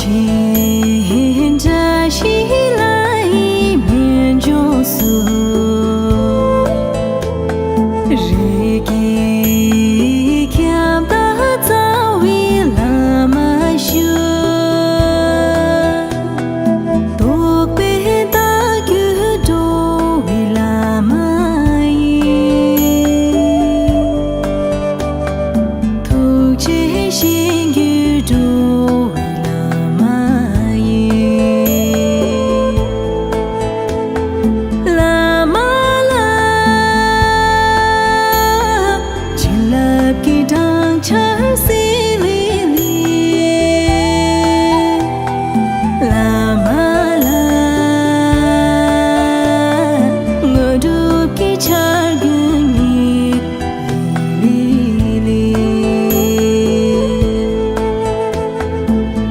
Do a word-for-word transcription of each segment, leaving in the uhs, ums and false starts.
བཀྲ་ཤིས་ལྷ་ཡི་སྨན་ལྗོངས་སུ། རིགས་ཀྱི་ཁྱབ་བདག་རྩ་བའི་བླ་མ་ཞུ། རྟོགས་པའི་བདག་རྒྱུད་འགྲོ་བའི་བླ་མ་ཡིན། ཐུགས་རྗེའི་ཞིང་རྒྱུད་འགྲོ་བའི་བླ་མ་ཡིན། བླ་མ་ལ། བྱིན་རླབས་ཀྱི་སྦྲང་ཆར་བསིལ་ལི་ལི། བླ་མ་ལ། དངོས་གྲུབ་ཀྱི་ཆར་རྒྱུན་ཉིད། ལི་ལི།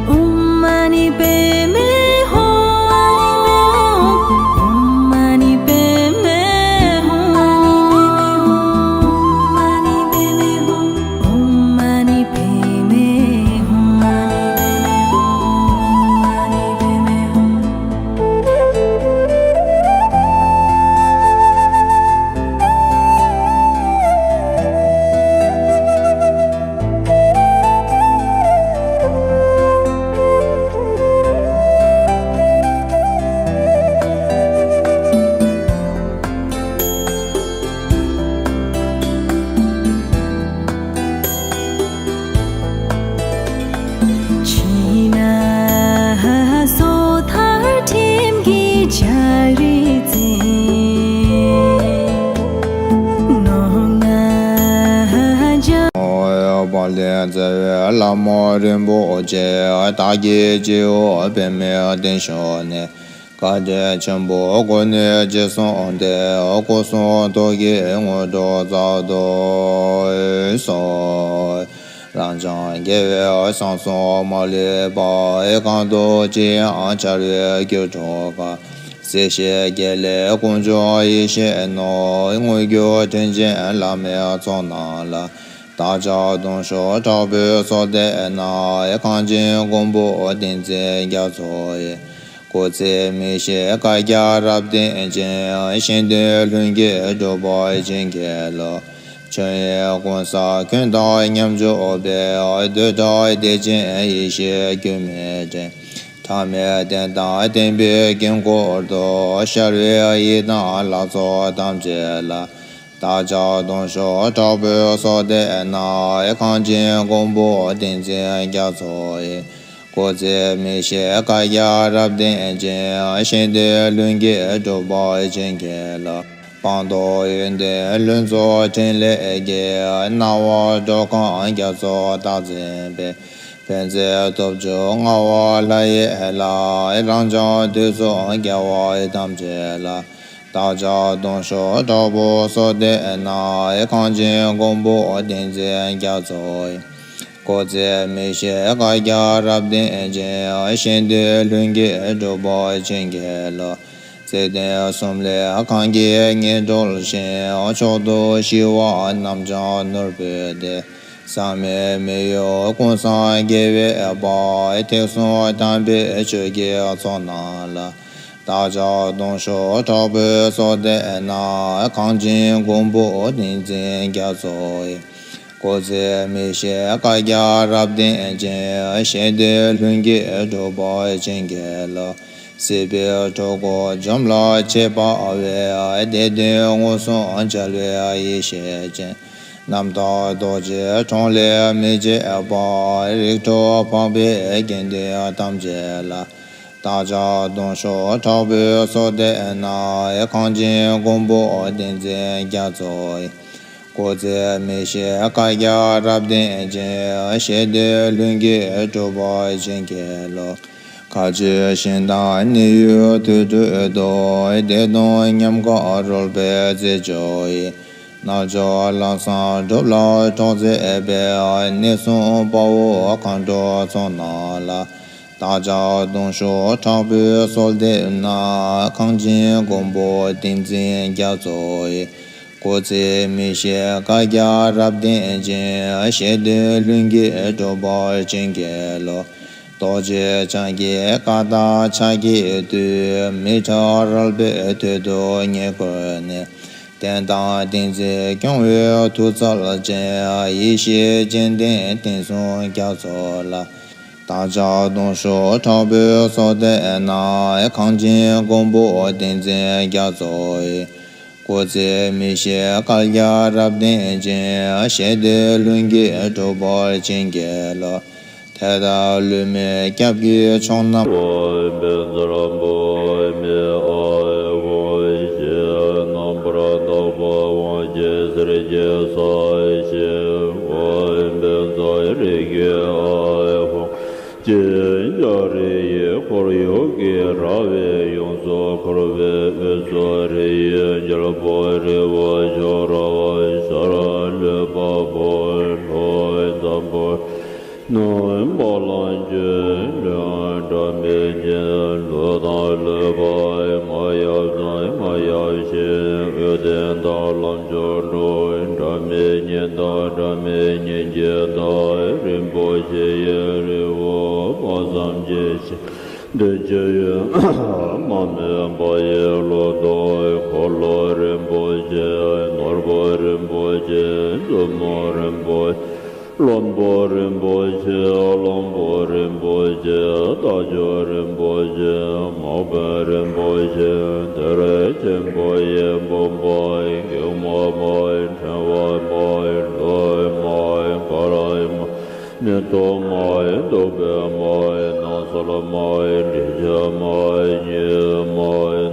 ཨོཾ་མ་ཎི་པདྨེ་ཧཱུྃ། ཨོཾ་མ་ཎི་པདྨེ་ཧཱུྃ། ཨོཾ་མ་ཎི་པདྨེ་ཧཱུྃ། ཨོཾ་མ་ཎི་པདྨེ་ཧཱུྃ། ཕྱི་ནང་སོ་ཐར་ཁྲིམས་ཀྱི་ལྕགས་རི་རྩེ། ནོར་ལྔ་འཇམ། དཔལ་ལྡན་རྩ་བའི་བླ་མ་རིན་པོ་ཆེ། བདག་གི་སྤྱི་བོ་པདྨའི་སྟེང་ཞུགས་ནས། བཀའ་དྲིན་ཆེན་པོ་སྒོ་ནས་རྗེས་བཟུང་སྟེ། སྐུ་གསུང་ཐུགས་ཀྱི་དངོས་གྲུབ་སྩལ་དུ་གསོལ། རབ་འབྱམས་རྒྱལ་བའི་གསང་གསུམ་མ་ལུས་པ། གང་དུ་ཅི་ཡང་འཆར་བའི་རྒྱུད་དྲུག་ག། སྲིད་ཞིའི་དགེ་ལེགས་ཀུན་འབྱུང་ཡེ་ཤེས་ནོར། དངོས་རྒྱུད་དྲིན་ཅན་བླ་མའི་ཚོགས་རྣམས་ལ། བདག་ཅག་གདུང་ཤུགས་དྲག་པོས་གསོལ་འདེབས་ན། གངས་ཅན་མགོན་པོ་ཏིང་འཛིན་རྒྱ་མཚོ་ཡི། སྐུ་ཚེ་མི་ཤིགས་བསྐལ་བརྒྱར་རབ་བརྟན་ཅིང་། གཞན་དོན་ལྷུན་གྱིས་འགྲུབ་པར་བྱིན་གྱིས་རློབས། ཆོས་དབྱིངས་ཀུན་བཟང་ཀུན་བདག་མཉམ་སྤྱོད་པའི། བདུད་དགྲ་བདེ་ཆེན་ཡེ་ཤེས་རྒྱུད་སྨིན་ཅིང་། ཐ་མལ་གཏན་དང་བརྟེན་པའི་དཀྱིལ་འཁོར་དུ། ཤར་བའི་ཡི་དམ་ལྷ་ཚོགས་ཐམས་ཅད་ལ། བདག་ཅག་གདུང་ཤུགས་དྲག་པོས་གསོལ་འདེབས་ན། གངས་ཅན་མགོན་པོ་ཏིང་འཛིན་རྒྱ་མཚོ་ཡི། སྐུ་ཚེ་མི་ཤིགས་བསྐལ་བརྒྱར་རབ་བརྟན་ཅིང་། གཞན་དོན་ལྷུན་གྱིས་འགྲུབ་པར་བྱིན་གྱིས་རློབས། སྤངས་རྟོགས་ཡོན་ཏན་ལྷུན་གཙོ་ཕྲིན་ལས་ཀྱིས། སྣང་བ་འགྲོ་ཁམས་རྒྱ་མཚོ་རྟག་འཛིན་པའི། ཕན་མཛད་སྟོབས་བཅུ་མངའ་བ་ལྷ་ཡི་ལྷ། རབ་འབྱམས་དུས་གསུམ་རྒྱལ་བ་ཐམས་ཅད་ལ། བདག་ཅག་གདུང་ཤུགས་དྲག་པོས་གསོལ་འདེབས་ན། གངས་ཅན་མགོན་པོ་ཏིང་འཛིན་རྒྱ་མཚོ་ཡི། སྐུ་ཚེ་མི་ཤིགས་བསྐལ་བརྒྱར་རབ་བརྟན་ཅིང་། གཞན་དོན་ལྷུན་གྱིས་འགྲུབ་པར་བྱིན་གྱིས་རློབས། བརྩེ་ལྡན་གསུམ་ལས་གང་གིས་ངེས་གྲོལ་ཞིང་། མཆོག་ཏུ་ཞི་བ་རྣམ་སྦྱངས་ནོར་བུའི་སྡེ། ཟག་མེད་མི་གཡོ་ཀུན་བཟང་རྒྱལ་བའི་དཔལ། ཐེག་གསུམ་དམ་པའི་ཆོས་ཀྱི་ཚོགས་རྣམས་ལ། བདག་ཅག་གདུང་ཤུགས་དྲག་པོས་གསོལ་འདེབས་ན། གངས་ཅན་མགོན་པོ་ཏིང་འཛིན་རྒྱ་མཚོ་ཡི། སྐུ་ཚེ་མི་ཤིགས་བསྐལ་བརྒྱར་རབ་བརྟན་ཅིང་། གཞན་དོན་ལྷུན་གྱིས་འགྲུབ་པར་བྱིན་གྱིས་རློབས། སྲིད་པའི་འཁྲུལ་འཁོར་འཇོམས་ལ་བྱེད་པ་བས། བདེ་དོན་མངོན་སུམ་འཆར་བའི་ཡེ་ཤེས་ཅན། རྣམ་དག་རྡོ་རྗེ་འཁྲུངས་ལས་མི་བྱེད་པ། རིགས་དྲུག་འཕགས་པའི་དགེ་འདུན་ཐམས་ཅད་ལ། བདག་ཅག་གདུང་ཤུགས་དྲག་པོས་གསོལ་འདེབས་ན། གངས་ཅན་མགོན་པོ་ཏིང་འཛིན་རྒྱ་མཚོ་ཡི། སྐུ་ཚེ་མི་ཤིགས་བསྐལ་བརྒྱར་རབ་བརྟན་ཅིང་། གཞན་དོན་ལྷུན་གྱིས་འགྲུབ་པར་བྱིན་གྱིས་རློབས། མཁའ་སྤྱོད་ཞིང་དང་གནས་ཡུལ་དུར་ཁྲོད་དུ། བདེ་སྟོང་ཉམས་དགའ་རོལ་པའི་རྩེ་མཆོག་ཡི། རྣལ་འབྱོར་ལམ་བཟང་སྒྲུབ་ལ་གྲོགས་མཛད་པའི། གནས་གསུམ་དཔའ་བོ་མཁའ་འགྲོ་ཚོགས་རྣམས་ལ། བདག་ཅག་གདུང་ཤུགས་དྲག་པོས་གསོལ་འདེབས་ན། གངས་ཅན་མགོན་པོ་ཏིང་འཛིན་རྒྱ་མཚོ་ཡི། སྐུ་ཚེ་མི་ཤིགས་བསྐལ་བརྒྱར་རབ་བརྟན་ཅིང་། གཞན་དོན་ལྷུན་གྱིས་འགྲུབ་པར་བྱིན་གྱིས་རློབས། རྡོ་རྗེ་འཆང་གི་བཀའ་དང་ཕྱག་གི་མཐུས། མི་ཁྲག་རལ་པའི་དོད་དུ་ངེས་བཀོད་ནས། བསྟན་དང་བསྟན་འཛིན་སྐྱོང་བའི་མཐུ་རྩལ་ཅན། ཡེ་ཤེས་སྤྱན་ལྡན་བསྟན་སྲུང་རྒྱ་མཚོ་ལ། བདག་ཅག་གདུང་ཤུགས་དྲག་པོས་གསོལ་འདེབས་ན། གངས་ཅན་མགོན་པོ་བསྟན་འཛིན་རྒྱ་མཚོ་ཡི། སྐུ་ཚེ་མི་ཤིགས་བསྐལ་བརྒྱར་རབ་བརྟན་ཅིང་། ཞི་བདེའི་ལྷུན་གྱིས་གྲུབ་པར་བྱིན་གྱིས་རློབས། དད་དང་བསླུ་མེད་སྐྱབས་ཀྱི་མཆོག་རྣམས། ཨོ་བཛྲ་བྷཱུ་མི་ཨཱཿཧཱུྃ་ཞེས་རྣམ་པར་དག་པ་དབང་ཆེན་གསེར་གྱི་ས་གཞི། ཨོ་བཛྲ་རེ་ཁེ་ཨཱཿཧཱུྃ། ཅེས་ལྕགས་རི་ཡི་ཁོར་ཡུག་གི་ར་བས་ཡོངས་སུ་བསྐོར་བའི་དབུས་སུ་རི་ཡི་རྒྱལ་པོ་རི་བོ་ཆུ་ར་བ་ཤར་ལུས་པ་པོ་ལྷོ་འཛམ་བུ་ནང་བ་ལང་སྤྱོད་ལུས་སྒྲ་མི་སྙན། ལུས་དང་ལུས་པ་རྔ་ཡབ་བཟང་རྔ་ཡབ་ཤིང་། འོད་ལྡན་དང་ལམ་མཆོག་འགྲོ་སྒྲ་མི་སྙན་དང་སྒྲ་མི་སྙན་གྱི་བདག་རིན་པོ་ཆེ་ཡི་རི་བོ་དཔག་བསམ་གྱི་ཞིང་དུ་སྤྱོད་ཡུལ་མ་རྨོས་པ་ཡི་ལོ་ཏོག་འཁོར་ལོ་རིན་པོ་ཆེ། ནོར་བུ་རིན་པོ་ཆེ། མཛུབ་མོ་རིན་པོ་ཆེ། བློན་པོ་རིན་པོ་ཆེ། གླང་པོ་རིན་པོ་ཆེ། རྟ་མཆོག་རིན་པོ་ཆེ། མག་དཔོན་རིན་པོ་ཆེ། གཏེར་ཆེན་པོ་ཡི་བུམ་པ། སྒེག་མོ་མ། ཕྲེང་བ་མ། ལྷུན་མ། གར་མ། མེ་ཏོག་མ། བདུག་སྤོས་མ། སྣང་གསལ་མ། དྲི་ཆབ་མ། ཉི་མ།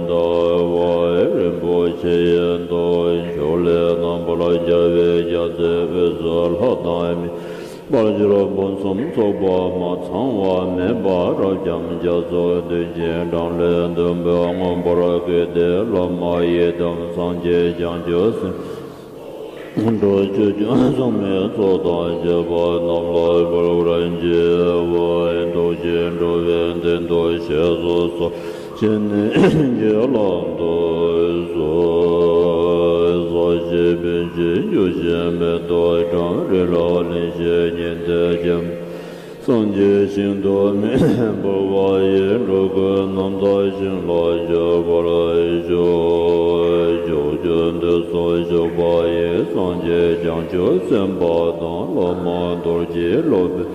ཟླ་བ། རིན་པོ་ཆེ་ཡི་མདོག་ཕྱོགས་ལས་རྣམ་པར་རྒྱལ་བའི་རྒྱལ་མཚན་དབུས་སུ་ལྷ་དང་མིའི་དཔལ་འབྱོར་ཕུན་སུམ་ཚོགས་པ་མ་ཚང་བ་མེད་པ་རབ་འབྱམས་རྒྱ་མཚོ་བདུན་གྱི་འགྲམ་ལས་ཟླུམ་པོས་མངོན་པར་བསྐོར་ཏེ་བླ་མ་ཡི་དམ་སངས་རྒྱས་བྱང་ཆུབ་སེམས། འགྲོ་སྤྱོད་འཇུག་གསུམ་མའི་ཚོགས་དང་བཅས་པ་རྣམས་ལ་འབུལ་བར་བགྱིའོ། རྡོ་རྗེ་འགྲོ་བའི་མདུན་དུ་ཞེས་སུ་གསོལ་ཞིང་ནི་རྗེ་བླ་མཚོ་སོགས་ས་གཞི་པཎ་ཆེན་བཅུ་བཞི་མེ་ཏོག་བཀྲམ་རི་ལ་གླིང་བཞི་ཉི་ཟླའི་རྒྱལ་མོ། སངས་རྒྱས་ཞིང་དུ་མི་འབོད་པ་ཡི། འགྲོ་ཀུན་རྣམ་དག་ཞིང་ལ་སྤྱོད་པར་ཤོག། ཕྱོགས་བཅུ་དུས་གསུམ་བཞུགས་པ་ཡི། སངས་རྒྱས་བྱང་ཆུབ་སེམས་དཔའ་དང་། བླ་མ་རྡོ་རྗེ་སློབ་དཔོན་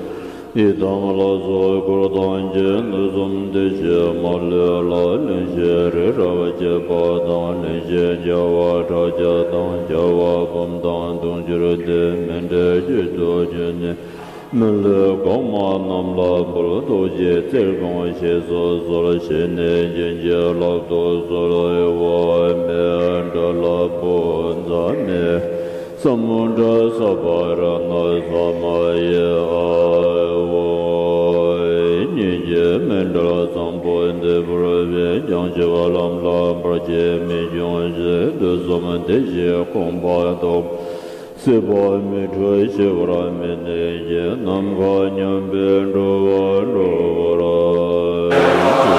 ཡི་དམ་ལ་སོགས་འཁོར་དང་བཅས། དུས་གསུམ་བདེ་གཤེགས་མ་ལུས་ལ། གླིང་བཞི་རི་རབ་བཅས་པ་དང་། གླིང་བཞིའི་རྒྱལ་བ་ཕྲག་བརྒྱ་དང་། རྒྱལ་བ་འབུམ་དང་དུང་ཕྱུར་དེ། མཎྜལ་ཞུ་རྒྱུ་བྱོན་ནས། མི་ལུས་གོང་མ་རྣམས་ལ་འབུལ། རྡོ་རྗེ་རྩེར་དགོངས་ཞེས་སུ་གསོལ་ཞིང་ནི། བྱིན་གྱིས་བརླབ་ཏུ་གསོལ་ལོ། ཨོཾ་མཎྜལ་པུཥ་མི་ས་མུ་དྲ་ས་པ་ར་ཎ་ས་མ་ཡེ། ཨོཾ་སྙིང་རྗེའི་མཎྜལ་བཟང་པོ་འདི་འབུལ་བས། བྱང་ཆུབ་ལམ་ལ་བར་ཆད་མི་འབྱུང་ཞིང་། དུས་གསུམ་བདེ་གཤེགས་ཁང་པ་དང་། སྲིད་པ་མི་འཁྲུགས་ཞི་བར་མི་གནས་ཀྱི། ནམ་མཁའ་མཉམ་པའི་འགྲོ་བ་སྒྲོལ་བར་བྱེད།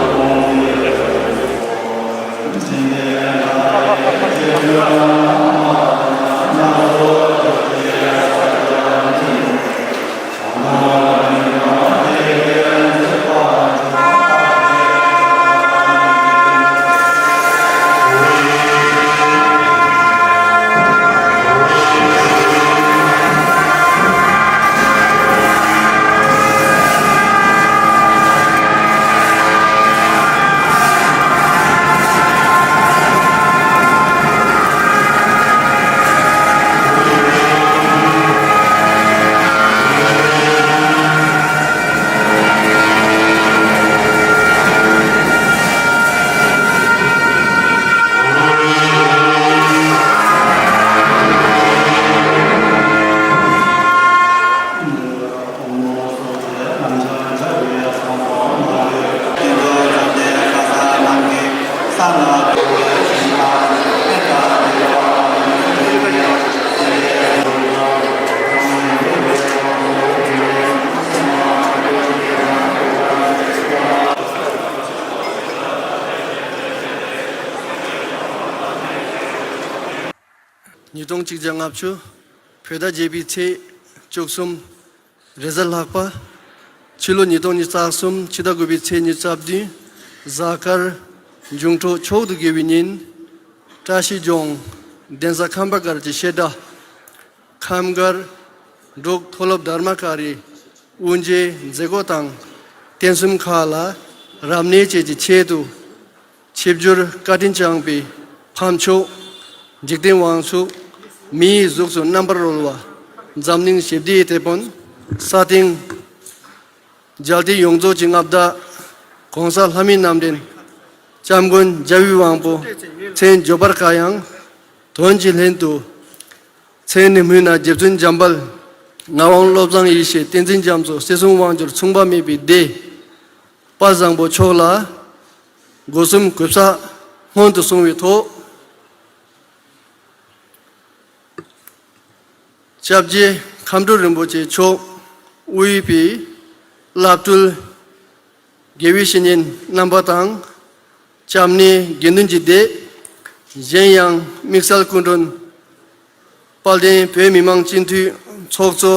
ཉིས་སྟོང་གཅིག་བརྒྱ་ལྔ་བཅུ་བོད་ཟླ་བརྒྱད་པའི་ཚེས་བཅུ་གསུམ། རེས་གཟའ་ལྷག་པ། ཕྱི་ལོ་ཉིས་སྟོང་ཉི་ཤུ་རྩ་གསུམ་ཕྱི་ཟླ་དགུ་པའི་ཚེས་ཉི་ཤུ་རྩ་བདུན། གཟའ་སྐར་འབྱུང་འཕྲོད་མཆོག་ཏུ་དགེ་བའི་ཉིན། བཀྲ་ཤིས་ལྗོངས་གདན་ས་ཁམས་པ་སྒར་གྱི་བཤད་གྲྭ། ཁམས་སྒར་འབྲུག་མཐོ་སློབ་དྷརྨ་ཀ་རའི་དབུ་འབྱེད་མཛད་སྒོ་དང་རྟེན་གསུམ་ཁག་ལ་རབ་གནས་བཅས་ཀྱི་ཆེད་དུ། ཆིབས་བསྒྱུར་བཀའ་དྲིན་བསྐྱངས་པའི་ཕམ་ཆོས། འཇིག་རྟེན་དབང་ཕྱུག། མི་ཡི་གཟུགས་སུ་རྣམ་པར་རོལ་བ། འཛམ་གླིང་ཞི་བདེའི་དེད་དཔོན། ས་སྟེང་རྒྱལ་བསྟན་ཡོངས་རྫོགས་ཀྱི་མངའ་བདག ༸གོང་ས་ལྷ་མིའི་རྣམ་འདྲེན། སྐྱབས་མགོན་རྒྱལ་བའི་དབང་པོ། མཚན་བརྗོད་པར་དཀའ་ཡང་། དོན་གྱི་ལྷན་དུ། མཚན་ནས་སྨོས་ན་རྗེ་བཙུན་འཇམ་དཔལ། ངག་དབང་བློ་བཟང་ཡེ་ཤེས་བསྟན་འཛིན་རྒྱ་མཚོ་སྲིད་གསུམ་དབང་སྒྱུར་མཚུངས་པ་མེད་པའི་སྡེ། དཔལ་བཟང་པོ་མཆོག་ལ། སྒོ་གསུམ་གུས་ཕྱག་སྔོན་དུ་སོང་བའི་ཐོག། སྐྱབས་རྗེ་ཁམས་སྤྲུལ་རིན་པོ་ཆེ་མཆོག་དབུས་པའི་བླ་སྤྲུལ་དགེ་བའི་བཤེས་གཉེན་རྣམ་པ་དང་། སྐྱབས་གནས་དགེ་འདུན་གྱི་སྡེ། གཞན་ཡང་དམིགས་བསལ་སྐུ་མགྲོན་དཔལ་ལྡན་བོད་མི་མང་སྤྱི་འཐུས་ཚོགས་གཙོ་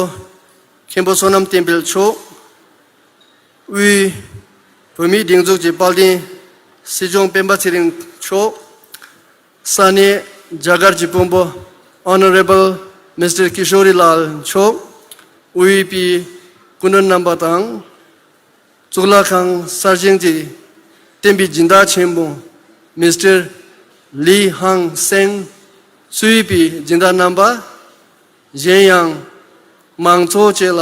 མཁན་པོ་བསོད་ནམས་བསྟན་འཕེལ་མཆོག་དབུས་བོད་མིའི་སྒྲིག་འཛུགས་ཀྱི་དཔལ་ལྡན་སྲིད་སྐྱོང་སྤེན་པ་ཚེ་རིང་མཆོག་ས་གནས་རྒྱ་གར་གྱི་དཔོན་པོ་Honorable Mister Kishore Lal མཆོག་དབུས་པའི་སྐུ་མགྲོན་རྣམ་པ་དང་། གཙུག་ལག་ཁང་གསར་བཞེངས་ཀྱི་བསྟན་པའི་སྦྱིན་བདག་ཆེན་མོ་Mister Li Hang Seng གཙོས་པའི་སྦྱིན་བདག་རྣམ་པ། གཞན་ཡང་། མང་ཚོགས་བཅས་ལ་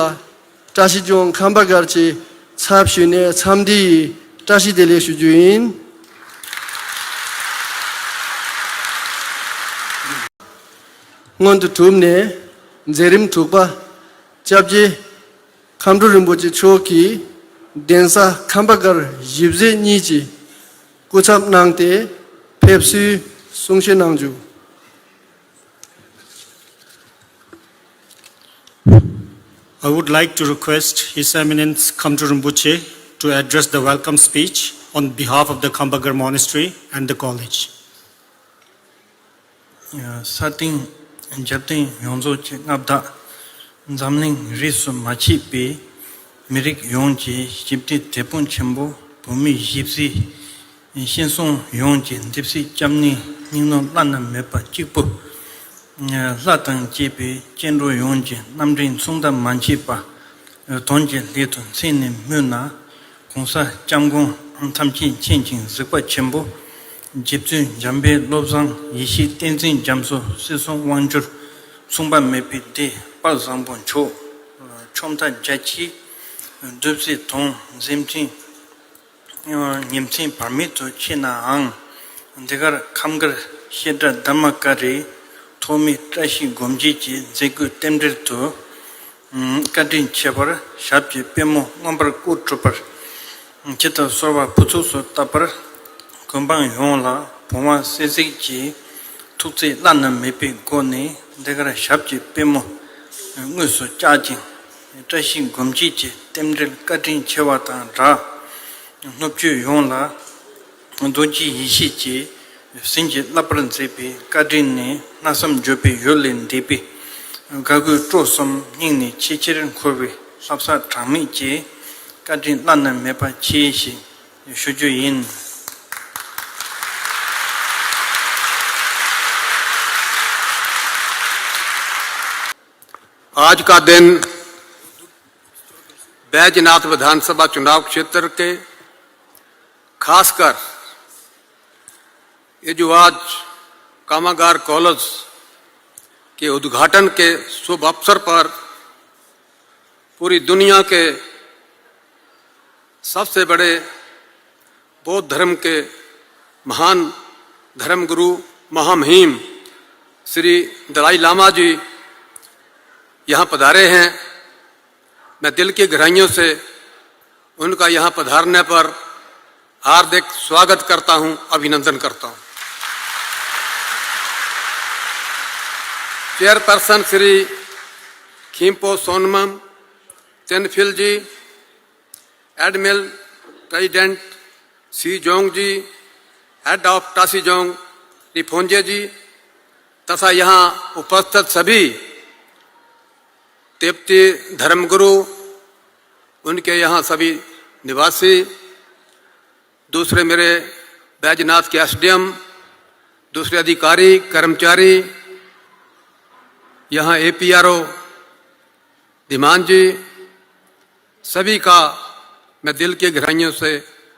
བཀྲ་ཤིས་ལྗོངས་ཁམས་པ་སྒར་གྱི་ཚབ་ཞུས་ནས་འཚམས་འདྲི་ཡི་བཀྲ་ཤིས་བདེ་ལེགས་ཞུ་རྒྱུ་ཡིན། སྔོན་དུ་གྲུབ་ནས་མཛད་རིམ་དྲུག་པ། སྐྱབས་རྗེ་ཁམས་སྤྲུལ་རིན་པོ་ཆེ་མཆོག་གིས་གདན་ས་ཁམས་པ་སྒར་གཞིས་བྱེས་གཉིས་ཀྱི་སྐུ་ཚབ་གནང་སྟེ་ཕེབས་བསུའི་གསུང་བཤད་གནང་རྒྱུ། I would like to request His Eminence Khamtrul Rinpoche to address the welcome speech on behalf of the Khambagor Monastery and the college. ས་སྟེང་རྒྱལ་བསྟན་ཡོངས་རྫོགས་ཀྱི་མངའ་བདག་འཛམ་གླིང་རིས་སུ་མ་ཆད་པའི་མི་རིགས་ཡོངས་ཀྱི་ཞི་བདེའི་དེད་དཔོན་ཆེན་པོ་བོད་མི་གཞིས་བྱེས། ཤིང་སོང་ཡོངས་ཀྱི་འདི་ཕྱི་སྐྱབས་གནས་སྙིང་ནོར་བླ་ན་མེད་པ་གཅིག་པུ། ལྷ་དང་བཅས་པའི་སྐྱེ་འགྲོ་ཡོངས་ཀྱི་རྣམ་འདྲེན་མཚུངས་ཟླ་མ་མཆིས་པ། དོན་གྱི་སླད་དུ་མཚན་ནས་སྨོས་ན། ༸གོང་ས་༸སྐྱབས་མགོན་ཐམས་ཅད་མཁྱེན་ཅིང་གཟིགས་པ་ཆེན་པོ། རྗེ་བཙུན་འཇམ་དཔལ་བློ་བཟང་ཡེ་ཤེས་བསྟན་འཛིན་རྒྱ་མཚོ་སྲིད་གསུམ་དབང་སྒྱུར་མཚུངས་པ་མེད་པའི་སྡེ་དཔལ་བཟང་པོ་མཆོག་ཆོམ་མཐའ་རྒྱ་ཆེའི་བདུད་རྩི་དང་མཛད་འཕྲིན་ཉིན་མཚན་བར་མེད་དུ་ཆེ་ནའང་། འདི་གར་ཁམས་སྒར་བཤད་གྲྭ་དྷརྨ་ཀ་རའི་ཐོག་མའི་བཀྲ་ཤིས་སྒོམ་རྒྱས་ཀྱི་མཛད་སྒོའི་རྟེན་འབྲེལ་དུ། བཀའ་དྲིན་ཆེ་བར་ཞབས་ཀྱི་པད་མོ་མངོན་པར་བཀོད་གྲུབ་པར། ཁྱེད་དང་གསོལ་བ་ཕུར་ཚུགས་སུ་བཏབ་པར། གུང་འཕང་ཡོངས་ལ་བུང་བ་སྲིད་གཟིགས་ཀྱི་ཐུགས་བརྩེ་བླ་ན་མེད་པའི་སྒོ་ནས་འདི་གར་ཞབས་ཀྱི་པད་མོ་དངོས་སུ་བཅགས་ཅིང་། བཀྲ་ཤིས་སྒོམ་རྒྱས་ཀྱི་རྟེན་འབྲེལ་བཀའ་དྲིན་ཆེ་བ་དང་སྦྲགས། སྣོད་བཅུད་ཡོངས་ལ་རྡོ་རྗེ་ཡེ་ཤེས་ཀྱི་བྱིན་གྱིས་བརླབས་པར་མཛད་པའི་བཀའ་དྲིན་ནི་གནམ་མེད་ས་མེད་འགྱུར་བའི་ཡུལ་ལས་འདས་པའི་དགའ་མགུའི་སྤྲོ་གསུམ་སྙིང་ནས་ཆེས་ཆེར་འཁོར་བའི་བསླབ་བྱ་གྲངས་མེད་ཀྱི་བཀའ་དྲིན་བླ་ན་མེད་པ་ཆེ་ཞེས་ཞུ་རྒྱུ་ཡིན། आज का दिन बैजनाथ विधानसभा चुनाव क्षेत्र के, खासकर ये जो आज कामागार कॉलेज के उद्घाटन के शुभ अवसर पर पूरी दुनिया के सबसे बड़े बौद्ध धर्म के महान धर्मगुरु महामहिम श्री दलाई लामा जी यहाँ पधारे हैं। मैं दिल की गहराइयों से उनका यहाँ पधारने पर हार्दिक स्वागत करता हूँ, अभिनंदन करता हूँ। चेयरपर्सन श्री खिम्पो सोनमम तेनफिल जी, एडमिरल प्रेसिडेंट सी जोंग जी, हेड ऑफ टासी जोंग रिफोंजे जी तथा यहाँ उपस्थित सभी तिब्बती धर्मगुरु, उनके यहाँ सभी निवासी, दूसरे मेरे बैजनाथ के एसडीएम, दूसरे अधिकारी, कर्मचारी, यहाँ एपीआरओ धीमान जी, सभी का मैं दिल की गहराइयों से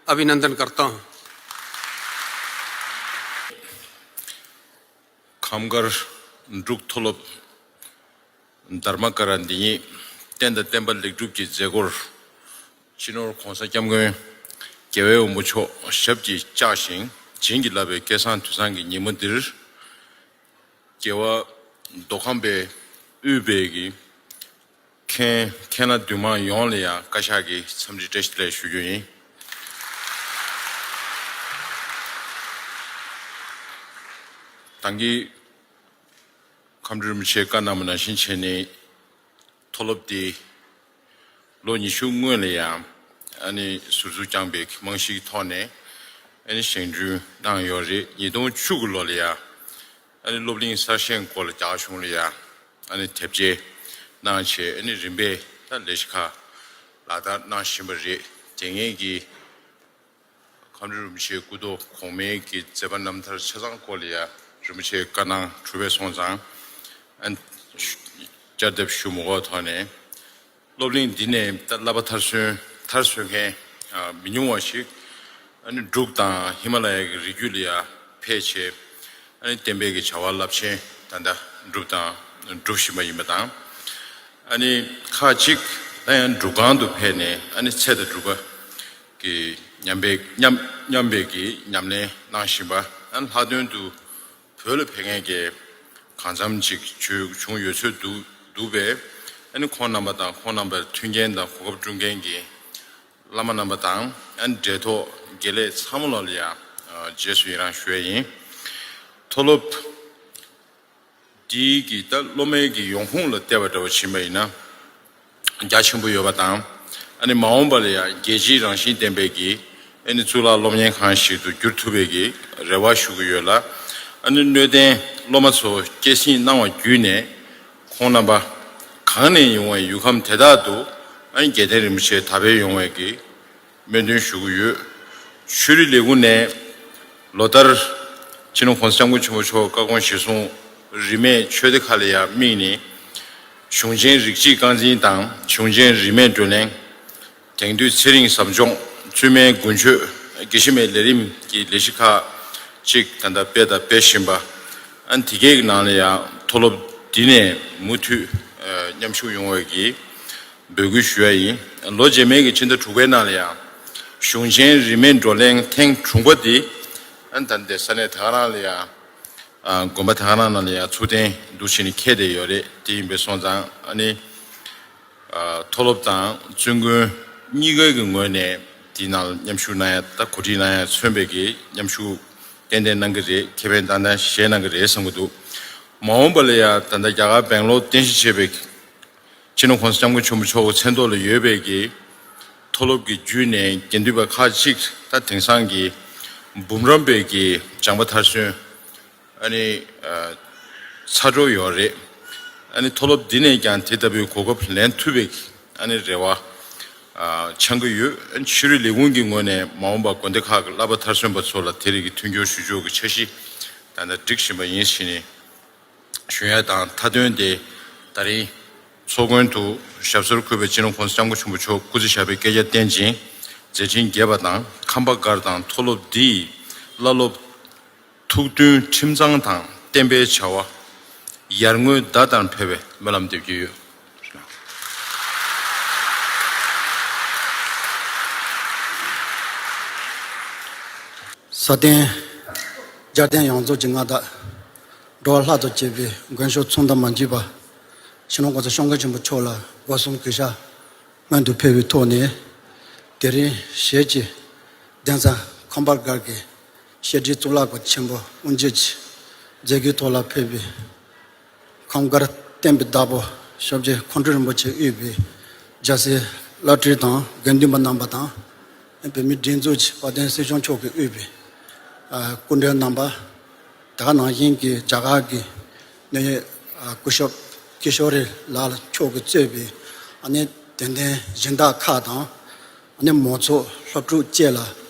अभिनंदन करता हूँ। ཁམས་དཀར་འབྲུག་མཐོ་སློབ་དྷརྨ་ཀ་ར་འདི་ཉིད་རྟེན་དང་བརྟེན་པ་ལེགས་གྲུབ་ཀྱི་མཛད་སྒོར། སྤྱི་ནོར་༸གོང་ས་༸སྐྱབས་མགོན་རྒྱལ་བའི་དབང་པོ་མཆོག་ཞབས་ཀྱིས་བཅགས་ཤིང་བྱིན་གྱིས་བརླབས་པའི་སྐལ་བཟང་དུས་བཟང་གི་ཉིན་མོ་འདིར། རྒྱལ་བ་མདོ་ཁམས་པའི་དབུས་པའི་གི་མཁན་མཁན་བླ་འདུས་མང་ཡོངས་ལ་ཡང་བཀའ་ཤག་གི་འཚམས་འདྲི་བཀྲ་ཤིས་བདེ་ལེགས་ཞུ་རྒྱུ་ཡིན། ད་གིན་ཁམས་སྤྲུལ་རིན་པོ་ཆེས་བཀའ་གནང་བ་ནང་བཞིན་བྱས་ནས། མཐོ་སློབ་འདི་ལོ་ཉི་ཤུ་སྔོན་ལ་ཡང་ཨ་ནི་ཟུར་འཛུགས་བསྐྱངས་པའི་རྨང་གཞིའི་ཐོག་ནས་ཨ་ནི་བཞེངས་སྐྲུན་གནང་ཡོད་རེད། ཉིས་སྟོང་བཅུ་དགུ་ལོ་ལ་ཡང་ཨ་ནི་སློབ་གླིང་གསར་བཞེངས་སྐོར་ལ་རྒྱ་གར་གཞུང་ལ་ཡང་ཨ་ནི་དེབ་སྐྱེལ་གནང་བྱས། ཨ་ནི་རིམ་པས་ད་ལས་གཞི་ཁག་ལག་བསྟར་གནང་བཞིན་པ་རེད། དེ་སྔའི་གི་ཁམས་སྤྲུལ་རིན་པོ་ཆེའི་སྐུ་ཐོག་གོང་མའི་གི་མཛད་པ་རྣམ་ཐར་ཆ་ཚང་སྐོར་ལ་ཡང་རིན་པོ་ཆེའི་བཀའ་གནང་གྲུབ་པ་སོང་ཙང་། ཨ་ནི་བསྐྱར་ལྡབ་ཞུ་མི་དགོས་ཐོག་ནས། སློབ་གླིང་འདི་ནས་ད་བསླབ་པ་མཐར་སོན་མཐར་སོན་མཁན་ཨ་མི་ཉུང་བ་ཞིག་ཨ་ནི་འབྲུག་དང་ཧི་མ་ལ་ཡའི་གི་རི་རྒྱུད་ལ་ཡང་ཕེབས་བྱས། ཨ་ནི་བསྟན་པའི་གི་བྱ་བ་རླབས་ཆེན་ད་ལྟ་སྒྲུབ་དང་སྒྲུབ་བཞིན་པ་ཡིན་པ་དང་། ཨ་ནི་ཁག་ཅིག་ད་ཡང་འབྲུག་སྒང་དུ་ཕེབས་ནས་ཨ་ནི་ཚེ་དང་སྒྲུབ་པ་གི་མཉམ་པའི་མཉམ་མཉམ་པའི་གི་ཉམས་ལེན་གནང་བཞིན་པ། ཨ་ནི་ལྷག་དོན་དུ་བོད་ལ་ཕེབས་མཁན་གྱི་གང་འཚམ་ཅིག་བྱུང་ཡོད་ཚོད་འདུག་འདུག་པས། ཨ་ནི་ཁོང་རྣམ་པ་དང་ཁོང་རྣམ་པར་མཐུན་རྐྱེན་དང་གོ་སྐབས་བསྐྲུན་མཁན་གྱི་བླ་མ་རྣམ་པ་དང་། ཨ་ནི་འབྲེལ་ཐོགས་དགེ་ལས་ཚང་མ་ལ་ཡང་རྗེས་སུ་ཡི་རང་ཞུ་ཡ་ཡིན། མཐོ་སློབ་འདིའི་གི་ད་སློབ་མའི་གི་ཡོང་ཁུངས་ལ་བལྟས་པ་འདྲ་བོ་ཕྱིན་པ་ཡིན་ན་རྒྱ་ཆེན་པོ་ཡོད་པ་དང་། ཨ་ནི་མ་འོངས་པ་ལ་ཡང་རྒྱལ་སྤྱིའི་རང་བཞིན་ལྡན་པའི་གི་ཨ་ནི་གཙུག་ལག་སློབ་གཉེར་ཁང་ཞིག་ཏུ་འགྱུར་ཐུབ་པའི་གི་རེ་བ་ཞུ་གི་ཡོད་ལ། ཨ་ནི་སྣོད་ལྡན་སློབ་མ་ཚོ་སྐྱེད་སྲིང་གནང་བ་བརྒྱུད་ནས་ཁོང་རྣམ་པ་གང་ནས་ཡོང་བའི་ཡུལ་ཁམས་དེ་དག་ཏུ་ཨ་ནི་རྒྱལ་བསྟན་རིན་པོ་ཆེ་དར་སྤེལ་ཡོང་བའི་གི་སྨོན་འདུན་ཞུ་གི་ཡོད། ཆོས་རིག་ལས་ཁུངས་ནས་ལོ་ལྟར་སྤྱི་ནོར་༸གོང་ས་༸སྐྱབས་མགོན་ཆེན་པོ་མཆོག་བཀའ་དགོངས་གཞིར་བཟུང་རིས་མེད་ཆོས་སྡེ་ཁག་ལ་ཡང་དམིགས་ནས་གཞུང་ཆེན་རིགས་གཅིག་རྐང་འཛིན་དང་གཞུང་ཆེན་རིས་མེད་བགྲོ་གླེང་། དེང་དུས་ཚེ་རིང་ཟབ་སྦྱོང་བཙུན་མའི་དགུན་ཆོས་དགེ་བཤེས་མའི་ལས་རིམ་གྱི་ལས་གཞི་ཁག་ཅིག་ད་ལྟ་སྤེལ་དང་སྤེལ་བཞིན་པ། ཨ་ནི་དེ་གའི་ནང་ལ་ཡང་མཐོ་སློབ་འདི་ནས་མུ་མཐུད་མཉམ་ཞུགས་ཡོང་བའི་གི་འབོད་སྐུལ་ཞུ་ཡ་ཡིན། ལོ་རྗེས་མའི་གི་ཕྱི་ཟླ་དྲུག་པའི་ནང་ལ་ཡང་གཞུང་ཆེན་རིས་མེད་བགྲོ་གླེང་ཐེངས་དྲུག་པ་འདི་ཨ་ནི་ད་ལྟའི་ས་གནས་ད་ག་རང་ལ་ཡང་དགོན་པ་ད་ག་རང་ནང་ལ་ཡང་ཚུགས་གཏན་འདུ་བྱས་ནས་འཁེལ་བསྡད་ཡོད་རེད། དེ་ཡིན་པས་སོང་ཙང་ཨ་ནི་མཐོ་སློབ་དང་བཙུན་དགོན་གཉིས་ཀའི་གི་ངོས་ནས་དེའི་ནང་མཉམ་ཞུགས་གནང་ཡ་ད་གོ་སྒྲིག་གནང་ཡ་མཚོན་པའི་གི་མཉམ་ཞུགས་ཏན་ཏན་གནང་གི་རེད། ཁེ་ཕན་ཏན་ཏན་བཞེས་གནང་གི་རེད་བསམ་གི་འདུག་མ་འོངས་པ་ལ་ཡང་ད་ལྟ་རྒྱ་གར་སྦེང་ལོར་རྟེན་གཞི་བྱས་པའི་སྤྱི་ནོར་༸གོང་ས་༸སྐྱབས་མགོན་ཆེན་པོ་མཆོག་གི་མཚན་ཐོག་ལ་ཡོད་པའི་གི་མཐོ་སློབ་ཀྱི་བརྒྱུད་ནས་དགེ་འདུན་པ་ཁག་ཅིག་ད་དེང་སང་གི་འབུམ་རམས་པའི་གི་སྦྱངས་པ་མཐར་སོན་ཨ་ནི་ཚར་འགྲོ་ཡོད་རེད། ཨ་ནི་མཐོ་སློབ་འདི་ནས་ཀྱང་དེ་ལྟ་བུའི་གོ་སྐབས་ལེན་ཐུབ་པའི་ཨ་ནི་རེ་བ་འཆང་གི་ཡོད། ཨ་ནི་ཆོས་རིག་ལས་ཁུངས་ཀྱི་ངོས་ནས་མ་འོངས་པར་དགོན་སྡེ་ཁག་གི་བསླབ་པ་མཐར་སོན་པ་ཚོ་ལ་དེ་རིགས་ཀྱི་མཐུན་འགྱུར་ཞུ་ཕྱོགས་ཀྱི་འཆར་གཞི་ད་ལྟ་སྒྲིག་བཞིན་པ་ཡིན་ཞེས་ནས་ཞུ་ཡ་དང་། མཐའ་དོན་དེ་ད་རིང་ཚོགས་མགོན་དུ་ཞབས་སོར་འཁོད་པའི་སྤྱི་ནོར་༸གོང་ས་༸སྐྱབས་མགོན་ཆེན་པོ་མཆོག་སྐུ་ཚེ་ཞབས་པད་བསྐལ་བརྒྱར་བརྟན་ཅིང་མཛད་འཕྲིན་རྒྱས་པ་དང་། ཁམས་པ་སྒར་དང་མཐོ་སློབ་འདི་ཡི་བླ་སློབ་ཐུགས་མཐུན་ཁྲིམས་གཙང་དང་བསྟན་པའི་བྱ་བ་ཡར་ངོའི་ཟླ་ལྟར་འཕེལ་བའི་སྨོན་ལམ་འདེབས་ཀྱི་ཡོད། ས་སྟེང་རྒྱལ་བསྟན་ཡོངས་རྫོགས་ཀྱི་མངའ་བདག་འགྲོ་བ་ལྷ་དང་བཅས་པའི་མགོན་མཆོག་མཚུངས་ཟླ་མ་མཆིས་པ་སྤྱི་ནོར་༸གོང་ས་༸སྐྱབས་མགོན་ཆེན་པོ་མཆོག་ལ་སྒོ་གསུམ་གུས་ཞབས་སྔོན་དུ་ཕེབས་པའི་ཐོག་ནས། དེ་རིང་ཞལ་གྱི་གདན་ས་ཁམས་པ་སྒར་གྱི་བཤད་སྒྲུབ་གཙུག་ལག་སྐོར་ཆེན་པོ་དབུ་འབྱེད་ཀྱི་མཛད་སྒོའི་ཐོག་ལ་ཕེབས་པའི་ཁམས་སྒར་བསྟན་པའི་བདག་པོ་ཞབས་རྗེ་ཁོང་སྤྲུལ་རིན་པོ་ཆེ་དབུས་པའི་རྒྱལ་སྲས་བླ་སྤྲུལ་དང་དགེ་འདུན་པ་རྣམ་པ་དང་། བོད་མིའི་སྒྲིག་འཛུགས་ཀྱི་དཔལ་ལྡན་སྲིད་སྐྱོང་མཆོག་གིས་དབུས་པའི་ཨ་སྐུ་མགྲོན་རྣམ་པ། དེ་ག་ནང་བཞིན་གྱི་རྒྱ་གར་གྱི་གནད་ཡོད་ཨ་སྐུ་ཞབས་ཀི་ཤོ་རི་ལཱལ་མཆོག་གིས་གཙོས་པའི་ཨ་ནི་ དད་ལྡན་སྦྱིན་བདག་ཁག་དང་། ཨ་ནི་མང་ཚོགས་སློབ་ཕྲུག་བཅས་ལ་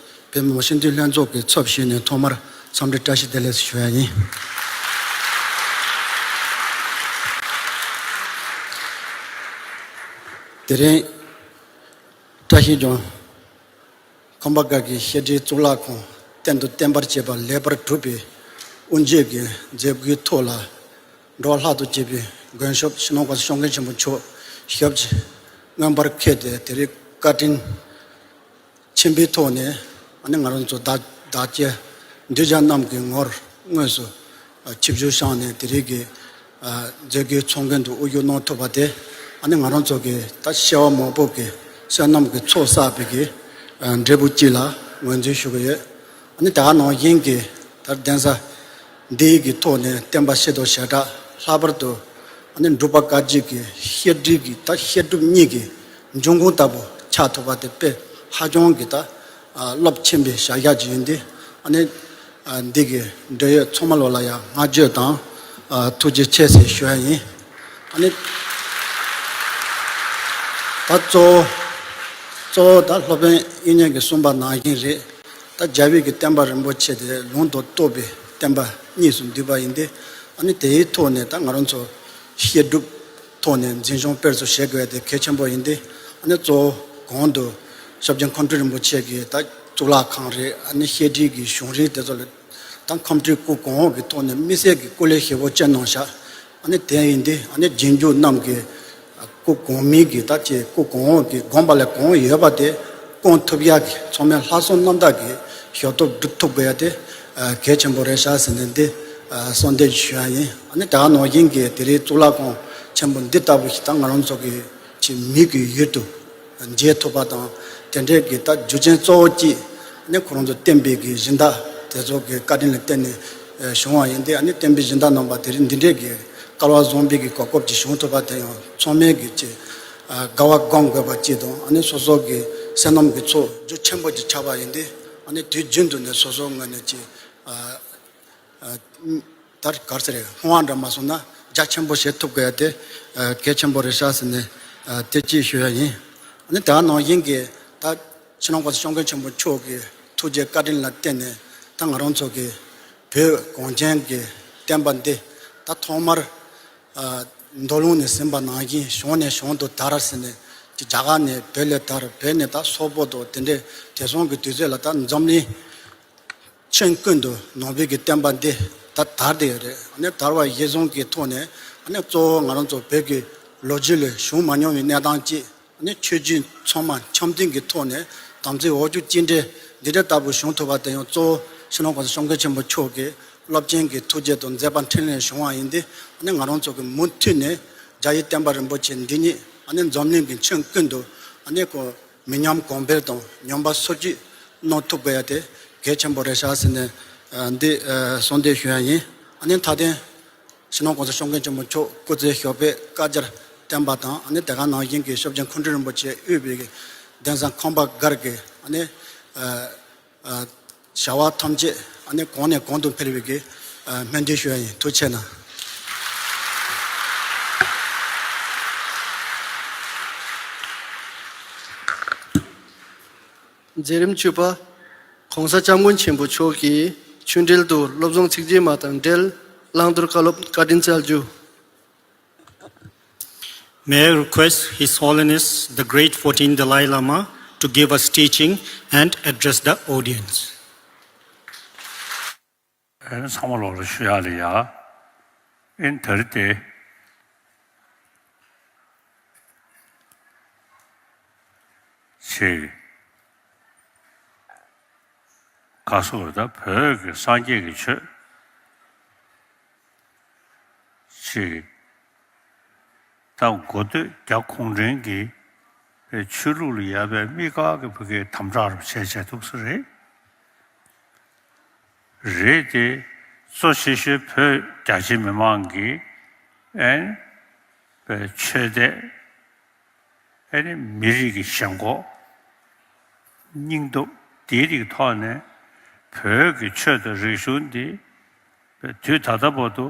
བོད་མི་མང་སྤྱི་འཐུས་ལྷན་ཚོགས་ཀྱི་ཚབ་ཞུས་ནས་ཐོག་མར་འཚམས་འདྲི་བཀྲ་ཤིས་བདེ་ལེགས་ཞུ་ཡ་ཡིན། དེ་རིང་བཀྲ་ཤིས་ལྗོངས་ཁམས་པ་སྒར་གྱི་བཤད་སྒྲའི་གཙུག་ལག་ཁང་རྟེན་དུ་བརྟེན་པར་བཅས་པ་ལེགས་པར་གྲུབ་པའི་དབུ་འབྱེད་ཀྱི་མཛད་སྒོའི་ཐོག་ལ། འགྲོ་བ་ལྷག་ཏུ་གཅེས་པའི་མགོན་ཞབས་སྤྱི་ནོར་༸གོང་ས་༸སྐྱབས་མགོན་ཆེན་པོ་མཆོག་ཞབས་ཀྱི་མངོན་པར་འཁེལ་ཏེ། དེ་རིང་བཀའ་དྲིན་ཆེན་པོའི་ཐོག་ནས། ཨ་ནི་ང་རང་ཚོ་བདག་བདག་སྐྱེ་གདུལ་བྱ་རྣམས་ཀྱི་ངོར་དངོས་སུ་ཆིབས་བསྒྱུར་བཞག་ནས། དེ་རིང་གི་མཛད་སྒོའི་ཚོགས་མགོན་དུ་དབུ་བཞུགས་གནང་ཐུབ་པ་དེ། ཨ་ནི་ང་རང་ཚོ་གི་ད་སྐྱེ་བ་མང་པོ་གི་བསོད་ནམས་ཀྱི་ཚོགས་བསགས་པའི་གི་འབྲས་བུ་ཅིག་ལ་ངོས་འཛིན་ཞུ་གི་ཡོད། ཨ་ནི་ད་ག་ནང་བཞིན་གྱི་ད་གདན་ས་འདིའི་གི་ཐོག་ནས་བསྟན་པ་ཕྱི་དང་ཞལ་གྲངས་ལྷག་པར་དུ། ཨ་ནི་འབྲུག་པ་བཀའ་བརྒྱུད་ཀྱི་བཤད་སྒྲུབ་ཀྱི་ད་བཤད་སྒྲུབ་གཉིས་ཀྱི་འབྱུང་ཁུངས་ལྟ་བུ་ཆགས་ཐུབ་པ་དེ་དཔེ་ཧ་ཅང་གི་ད་རླབས་ཆེན་པོའི་བྱ་གཞག་ཅིག་ཡིན་ཏེ། ཨ་ནི་འདི་གི་འབྲེལ་ཡོད་ཚང་མ་ལོ་ལ་ཡང་བསྔགས་བརྗོད་དང་ཐུགས་རྗེ་ཆེ་ཟེར་ཞུ་ཡ་ཡིན། ཨ་ནི་ད་གཙོ་བོ་གཙོ་བོ་ད་སློབ་དཔོན་དབྱིག་གཉེན་གྱིས་གསུངས་པ་ནང་བཞིན་རེད། ད་རྒྱལ་བའི་གི་བསྟན་པ་རིན་པོ་ཆེ་དེ་ལུང་དང་རྟོགས་པའི་བསྟན་པ་གཉིས་སུ་འདུས་པ་ཡིན་ཏེ། ཨ་ནི་དེའི་ཐོག་ནས་ད་ང་རང་ཚོ་བཤད་སྒྲུབ་ཐོག་ནས་འཛིན་སྐྱོང་སྤེལ་གསུམ་བྱེད་དགོས་ཡ་དེ་གལ་ཆེན་པོ་ཡིན་ཏེ། ཨ་ནི་གཙོ་བོ་གོང་དུ་ཞབས་དྲུང་མཁའ་འགྲོ་རིན་པོ་ཆེ་གིས་ད་གཙུག་ལག་ཁང་རེད། ཨ་ནི་བཤད་སྒྲུབ་ཀྱི་བྱུང་རིམ་དེ་ཚོ་ལ་ད་མཁའ་འགྲོའི་སྐུ་གོང་འོག་གི་ཐོག་ནས་དམིགས་བསལ་གྱི་སྐུ་ལས་བཞེས་པོ་ཅན་གནང་བཞག་ཨ་ནི་དེ་ཡིན་ཏེ། ཨ་ནི་རྗེས་འཇུག་རྣམས་ཀྱིས་སྐུ་གོང་མའི་གི་ད་ཅེས་སྐུ་གོང་འོག་གི་དགོངས་པ་ལས་གོང་འོག་ཡོད་པ་དེ་སྐོང་ཐུབ་ཡག་གི་ཚང་མས་ལྷག་བསམ་རྣམ་དག་གིས་ཞབས་ཏོག་སྒྲུབ་ཐུབ་དགོས་ཡ་དེ་གལ་ཆེན་པོ་རེད་ཤག་ཟེར་ནས་འདི་གསོལ་འདེབས་ཞུ་ཡ་ཡིན། ཨ་ནི་ད་ག་ནང་བཞིན་གྱི་དེ་རིང་གཙུག་ལག་ཁང་ཆེན་པོ་འདི་ལྟ་བུ་ཞིག་ད་ང་རང་ཚོ་གི་ཅིག་མིག་གི་ཡུལ་དུ་མཇལ་ཐུབ་པ་དང་། དེ་འདྲའི་གི་ད་རྒྱུ་རྐྱེན་གཙོ་བོ་གཅིག་ཨ་ནི་ཁོ་རང་ཚོ་བསྟན་པའི་གི་སྦྱིན་བདག་དེ་ཚོ་གི་བཀའ་དྲིན་ལ་བརྟེན་ནས་བྱུང་བ་ཡིན་ཏེ། ཨ་ནི་བསྟན་པའི་སྦྱིན་བདག་རྣམ་པ་དེ་རིང་འདི་འདྲའི་གི་སྐལ་བ་བཟང་པོའི་གི་གོ་སྐབས་ཅིག་བྱུང་ཐུབ་པ་དེ་ཡང་ཚང་མས་གི་ཅིག་དགའ་བ་སྒོམ་དགོས་པ་གཅིག་དང་། ཨ་ནི་སོ་སོ་གི་བསོད་ནམས་ཀྱི་ཚོགས་རྒྱ་ཆེན་པོ་ཅིག་ཆགས་པ་ཡིན་ཏེ། ཨ་ནི་དུས་རྒྱུན་དུ་ནས་སོ་སོའི་ངོས་ནས་ཅིག་ཨ་ཨ་ད་ག་རེ་ཟེར་རེད། བསྔོ་བ་འདྲ་མ་སོང་ན་རྒྱ་ཆེན་པོ་བྱེད་ཐུབ་དགོས་ཡ་དེ་ཨ་གལ་ཆེན་པོ་རེད་ཤག་ཟེར་ནས་ཨ་དེ་གཅིག་ཞུ་ཡ་ཡིན། ཨ་ནི་ད་ག་ནང་བཞིན་གྱི་ད་སྤྱི་ནོར་༸གོང་ས་༸སྐྱབས་མགོན་ཆེན་པོ་མཆོག་གི་ཐུགས་རྗེ་བཀའ་དྲིན་ལ་བརྟེན་ནས། ད་ང་རང་ཚོ་གི་བོད་གངས་ཅན་གྱི་བསྟན་པ་འདི་ད་ཐོག་མར་ཨ་མདོ་ལུང་ནས་ཟིན་པ་ནང་བཞིན་གཞུང་ནས་གཞུང་དུ་དར་ཟེར་ནས། ཅིག་རྒྱ་གར་ནས་བོད་ལ་དར། བོད་ནས་ད་སོག་པོ་དང་དེ་འདྲའི་དེང་སང་གི་དུས་ཚོད་ལ་ད་འཛམ་གླིང་ཁྱོན་ཀུན་ཏུ་ནང་པའི་གི་བསྟན་པ་འདི་ད་དར་བསྡད་ཡོད་རེད། ཨ་ནི་དར་བ་གཞིར་བཟུང་གི་ཐོག་ནས། ཨ་ནི་གཙོ་བོ་ང་རང་ཚོ་བོད་ཀྱི་ལོ་རྒྱུས་ལས་བྱུང་མ་མྱོང་བའི་གནས་སྟངས་ཅིག་ཨ་ནི་ཆོས་བརྒྱུད་ཚང་མ་འཆམ་མཐུན་གྱི་ཐོག་ནས་དམ་ཚིག་འོག་གྱུར་གཅིག་འདྲེས་འདི་འདྲ་ལྟ་བུ་བྱུང་ཐུབ་པ་དེ་ཡང་གཙོ་བོ་སྤྱི་ནོར་༸གོང་ས་༸སྐྱབས་མགོན་ཆེན་པོ་མཆོག་གི་རླབས་ཆེན་གྱི་ཐུགས་རྗེ་དང་མཛད་པ་འཕྲིན་ལས་བྱུང་བ་ཡིན་ཏེ། ཨ་ནི་ང་རང་ཚོ་གི་མུ་མཐུད་ནས་རྒྱ་ཡི་བསྟན་པ་རིན་པོ་ཆེ་འདི་ཉིད་ཨ་ནི་འཛམ་གླིང་གི་ཁྱོན་ཀུན་ཏུ་ཨ་ནི་ཁོ་མི་ཉམས་གོང་འཕེལ་དང་ཉམས་པ་སོར་ཆུད་གནང་ཐུབ་དགོས་ཡ་དེ་གལ་ཆེན་པོ་རེད་ཤག་ཟེར་ནས་ཨ་འདི་ཨ་གསོལ་འདེབས་ཞུ་ཡ་ཡིན། ཨ་ནི་མཐའ་དོན་སྤྱི་ནོར་༸གོང་ས་༸སྐྱབས་མགོན་ཆེན་པོ་མཆོག་སྐུ་ཚེ་ཞབས་པད་བསྐལ་བརྒྱར་བརྟན་པ་དང་། ཨ་ནི་དེ་ག་ནང་བཞིན་གྱི་ཞབས་དྲུང་མཁའ་འགྲོ་རིན་པོ་ཆེ་དབུས་པའི་གདན་ས་ཁམས་པ་སྒར་གྱི་ཨ་ནི་ཨ་ཨ་བྱ་བ་ཐམས་ཅད་ཨ་ནི་གོང་ནས་གོང་དུ་འཕེལ་བའི་གི་ཨ་སྨོན་འདུན་ཞུ་ཡ་ཡིན། ཐུགས་རྗེ་གནང་། མཛད་རིམ་བཅུ་པ། ༸གོང་ས་༸སྐྱབས་མགོན་ཆེན་པོ་མཆོག་གིས་ཆོས་འབྲེལ་དུ་སློབ་སྦྱོང་ཚིག་བརྗེ་མ་དང་འབྲེལ་བླང་དོར་བཀའ་སློབ་བཀའ་དྲིན་སྩལ་རྒྱུ། May I request His Holiness the Great Fourteenth Dalai Lama to give us teaching and address the audience. ཨེ་ཚང་མ་ལོག་ལ་ཞུ་ཡག་ལ་ཡ། ཨེ་ད་རེས་དེ་ཅིག་ག་སོ་ད་བོད་ཀྱི་སངས་རྒྱས་ཀྱི་ཆོས་ཅིག་ད་འགོ་སྟོད་རྒྱ་གུང་ཁྲན་གྱི་པའི་ཆོས་ལུགས་ལ་ཡ་པའི་དམིགས་བཀར་གྱི་ཕ་གིའི་དམ་དྲག་རུ་བྱས་བྱས་འདུག་ས་རེད། རེད་དེ། གཙོ་ཆེ་ཤོས་བོད་རྒྱ་ཆེ་མི་མང་གི་ཨན་པའི་ཆོས་དད། ཨ་ནི་མི་རིགས་ཀྱི་ཞེན་ཁོག་སྙིང་སྟོབས་དེའི་རིགས་ཐོག་ནས་བོད་ཀྱི་ཆོས་དང་རིག་གཞུང་འདི་དུས་ད་ལྟ་བར་དུ་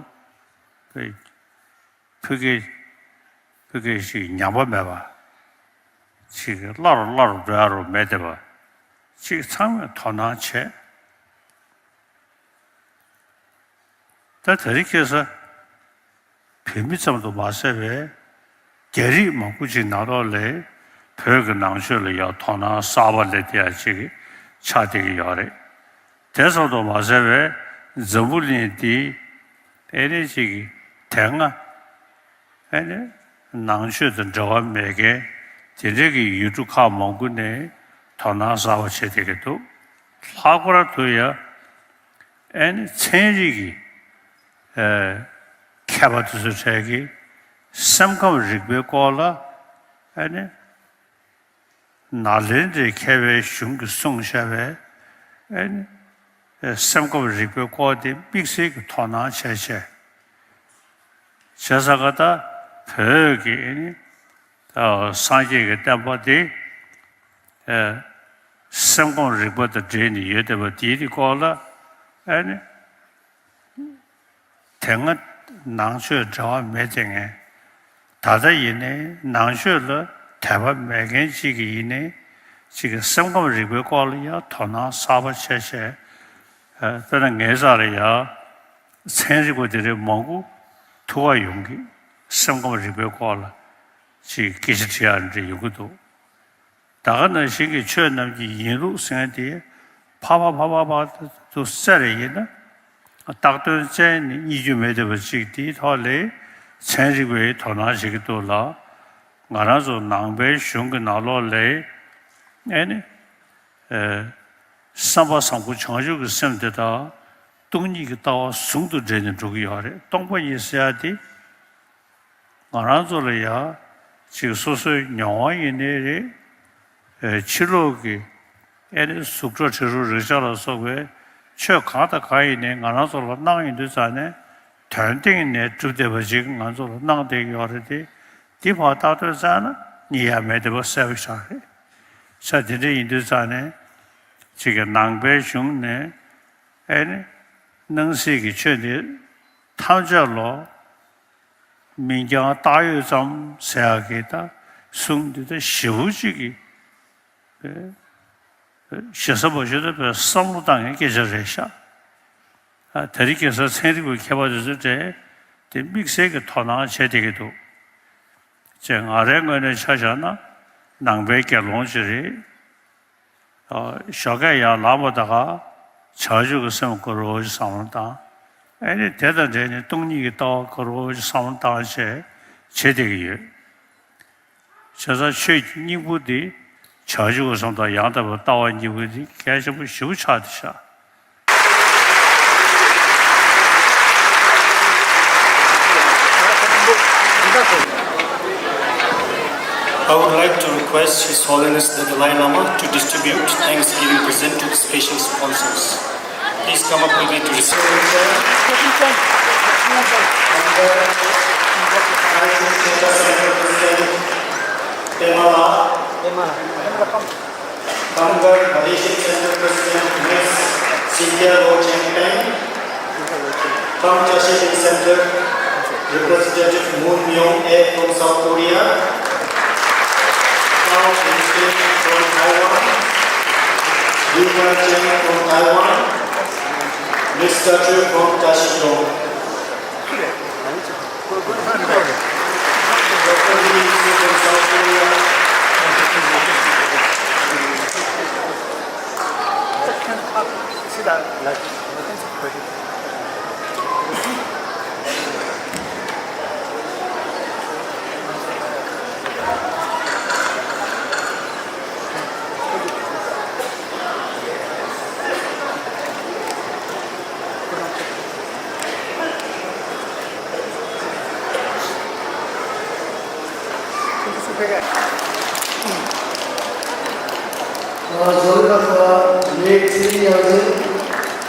ཕ་གི་ཕ་གི་ཞིག་ཉམས་པ་མེད་པ། ཅིག་སླར་སླར་འགྲོ་ཡ་རུ་མེད་བསྡད་པ་ཅིག་ཚང་མས་དོ་སྣང་བྱས། ད་དེ་རིང་ཁ་སང་བོད་མི་ཙམ་དུ་མ་ཟད་པའི་རྒྱ་རིགས་མང་པོ་ཅིག་ནང་ལོགས་ལ་བོད་ཀྱི་ནང་ཆོས་ལ་ཡང་དོ་སྣང་གསར་པ་སླེབས་བསྡད་ཡ་ཅིག་ཆགས་བསྡད་ཀྱི་ཡོད་རེད། དེ་ཙམ་དུ་མ་ཟད་པའི་འཛམ་བུ་གླིང་འདི་ཨེ་ནི་ཅིག་དེ་སྔ་ཨེ་ནི་ནང་ཆོས་དང་འབྲེལ་བ་མེད་མཁན་དེ་འདྲའི་གི་ཡུལ་གྲུ་ཁག་མང་པོ་ནས་དོ་སྣང་གསར་པ་བྱེད་བསྡད་ཀྱི་འདུག་ལྷག་པར་དུ་ཡང་ཨེ་ནི་ཚན་རིག་གི་ཨེ་མཁས་པ་དེ་ཚོའི་གྲས་ཀྱིས་སེམས་ཁམས་རིག་པའི་སྐོར་ལ་ཨེ་ནི་ནཱ་ལེནྡྲའི་མཁས་པའི་གཞུང་གིས་གསུངས་བཞག་པའི་ཨེ་ནི་སེམས་ཁམས་རིག་པའི་སྐོར་དེ་དམིགས་བསལ་གྱི་དོ་སྣང་བྱས་བྱས། བྱས་ཙང་ཀ་ད་བོད་ཀྱི་ཨེ་ནི་སངས་རྒྱས་ཀྱི་བསྟན་པ་དེ་སེམས་ཁམས་རིག་པ་དང་འབྲེལ་ནས་ཡོད་བསྡད་པ་དེའི་སྐོར་ལ་ཨེ་ནི། དེ་སྔ་ནང་ཆོས་འབྲེལ་བ་མེད་བསྡད་མཁན། ད་ལྟ་ཡིན་ནའི་ནང་ཆོས་ལ་དད་པ་མེད་མཁན་གཅིག་གིས་ཡིན་ནའི་གཅིག་གི་སེམས་ཁམས་རིག་པའི་སྐོར་ལ་ཡང་དོ་སྣང་གསར་པ་བྱས་བྱས། ཨ། དཔེར་ན་ངའི་རྩ་ལ་ཡང་ཚན་རིག་པ་དེ་འདྲའི་མང་པོ་ཐུག་ག་ཡོང་གི། སེམས་ཁམས་རིག་པའི་སྐོར་ལ་ཅིག་སྐད་ཆ་དྲི་ཡ་འདྲ་ཡོང་གི་འདུག་ད་ག་ནང་བཞིན་གྱི་ཆོས་རྣམས་ཀྱི་ཡིན་ལུགས་ཟེར་མཁན་དེ་ཕར་ཕར་ཕར་ཕར་ཕར་དུ་བཙལ་རེ་ཡིན་ན། བཏགས་དོན་བཙལ་ནས་རྙེད་རྒྱུ་མེད་བསྡད་པ་ཅིག་དེའི་ཐོག་ལ་ཚན་རིག་པས་དོ་སྣང་བྱེད་ཀྱི་འདུག་ལ། ང་རང་ཚོ་ནང་པའི་གཞུང་གི་ནང་ལོགས་ལ་ཨེ་ནི་ཨེ་བསམ་པ་བཟང་པོ་བྱང་ཆུབ་ཀྱི་སེམས་དེ་དག་སྟོང་ཉིད་ཀྱི་ལྟ་བ་ཟུང་དུ་འབྲེལ་ནས་འགྲོ་གི་ཡོད་རེད། སྟོང་པ་ཉིད་ཟེར་ཡ་དེ། ང་རང་ཚོ་ལ་ཡ་ཅིག་སོ་སོའི་མྱོང་བ་ཡིན་ནའི་རེད། ཨེ་ཕྱི་ལོགས་ཀྱི་ཨེ་ནི་གཟུགས་སྒྲ་དྲི་རོ་རེག་བྱ་ལ་སོགས་པའི་ཆོས་གང་དང་གང་ཡིན་ནའི་ང་རང་ཚོ་ལ་སྣང་ཡོང་དུས་ཙང་ནས་དོན་སྟེང་ནས་གྲུབ་བསྡད་པ་ཅིག་ང་ཚོ་ལ་སྣང་བསྡད་ཀྱི་ཡོད་རེད་དེ། འདི་ཕར་བཏགས་དུས་ཙང་ན་རྙེད་ཡ་མེད་བསྡད་པ་གསལ་པོ་ཞིག་རེད། ས་དེ་འདྲ་ཡིན་དུས་ཙང་ནས་ཅིག་གི་ནང་པའི་གཞུང་ནས་ཨེ་ནི་སྣང་སྲིད་ཀྱི་ཆོས་འདི་ཐམས་ཅད་ལོ། མིང་རྐྱང་བཏགས་ཡོད་ཙམ་ཟེར་ཡག་གི་ད་གསུང་འདི་ད་ཞེ་པོ་ཅིག་གི་ཞེ་ས་མ་ཞུ་ད་པའི་བསམ་བློ་བཏང་མཁན་སྐད་ཆ་རེད་ཤག་ཨ། དེ་རིང་ཁ་སང་ཚན་རིག་པའི་མཁས་པ་དེ་ཚོའི་གྲས་དེ་དམིགས་བསལ་གྱི་དོ་སྣང་བྱེད་བསྡད་ཀྱི་འདུག་ཅེས་ང་རའི་ངོས་ནས་ཆ་བཞག་ན་ནང་པའི་དགེ་སློང་ཅིག་རེད། ཞོགས་ཀས་ཡར་ལངས་པ་དང་བྱང་ཆུབ་ཀྱི་སེམས་དགའ་རབ་ཅིག་བསམ་བློ་བཏང་། ཨེ་ནི་དེ་དང་འབྲེལ་ནས་སྟོང་ཉིད་ཀྱི་ལྟ་བ་དགའ་རབ་ཅིག་བསམ་བློ་བཏང་བྱས་བྱེད་བསྡད་ཀྱི་ཡོད། བྱས་ཙང་ཆོས་ཀྱི་སྙིང་པོ་འདི་བྱང་ཆུབ་ཀྱི་སེམས་དང་ཡང་དག་པའི་ལྟ་བ་གཉིས་པོ་འདི་གལ་ཆེན་པོ་ཞེ་པོ་ཆགས་བསྡད་ཤག I would like to request His Holiness the Dalai Lama to distribute Thanksgiving present to the special sponsors. Please come up quickly to receive. Kamgarh Malaysian Center President Miss Cynthia Low Cheng Peng, Kam Chashiling Center Representative Moon Myung A from South Korea, Kao Winston from Taiwan, Yu Kai Cheng from Taiwan, Miss Tatu from Tashichung.